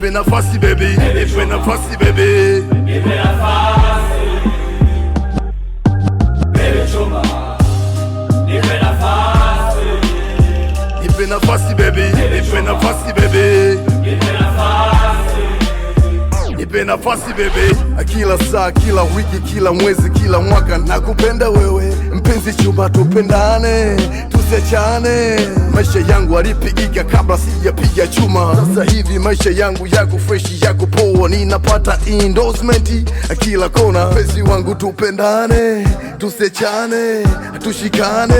Nipe nafasi baby, nipe nafasi baby. Nipe nafasi. Baby chumba. Nipe nafasi. Nipe nafasi baby, nipe nafasi baby. Nipe nafasi. Nipe nafasi baby, kila saa, kila wiki, kila mwezi, kila mwaka nakupenda wewe mpenzi, chumba tupendane, tusiachane. Maisha yangu alipigika kabla sijapiga chuma, sasa hivi maisha yangu yako fresh, yako poa, ninapata endorsement kila kona. Mpenzi wangu tupendane, tusiachane, tushikane.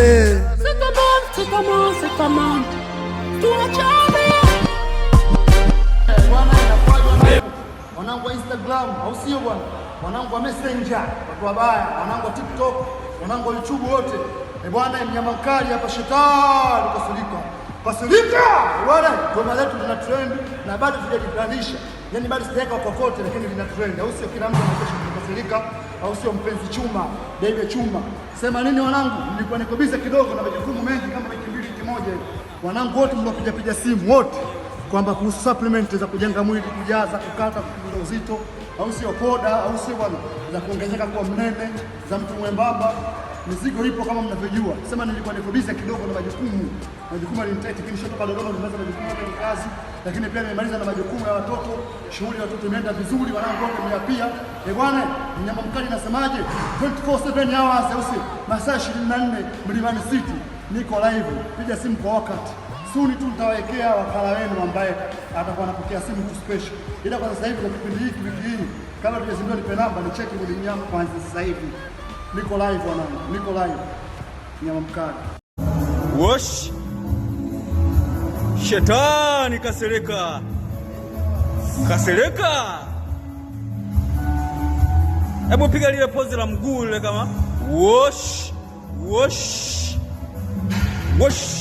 C'est à moi, c'est à moi, tuachane. Bwana, inakuwaje wanangu? Wanangu wa Instagram, au sio bwana? Wanangu wa Messenger, watu wabaya, wanangu wa TikTok, wanangu wa YouTube wote. Eh bwana, mnyama mkali hapa shetani kasirika. Kasirika! Eh bwana, goma letu lina trend na bado tujajipandisha. Yaani bado sijaweka kokote lakini lina trend. Au sio kila mtu anakesha kasirika, au sio mpenzi chuma, baby chuma. Sema nini wanangu? Nilikuwa niko busy kidogo na majukumu mengi kama wiki mbili wiki moja hivi. Wanangu wote mliopiga piga simu wote kwamba kuhusu supplement za kujenga mwili, kujaza, kukata, kupunguza uzito, au sio poda, au sio bwana, za kuongezeka kuwa mnene, za mtu mwembamba. Mizigo ipo kama mnavyojua. Sema nilikuwa niko busy kidogo na majukumu, majukumu yalinitaiti, lakini nishatoka Dodoma, nimemaliza majukumu yote ya kazi, lakini pia nimemaliza na majukumu ya watoto. Shughuli ya watoto imeenda vizuri, wanangu wote mmeyapia. Eh bwana, mnyama mkali nasemaje? 24/7 hours, au sio? Masaa 24 Mlimani City, niko live, piga simu kwa wakati. Soon tu nitawekea wakala wenu ambaye atakuwa anapokea simu tu special. Ila kwa sasa hivi kwa kipindi hiki wiki hii kabla tujazindua nipe namba ni cheki mwili mnyama kwanza sasa hivi. Niko live wanangu, niko live. Mnyama mkali. Wosh! Shetani kasirika, kasirika. Hebu piga lile pozi la mguu lile kama wosh wosh wosh.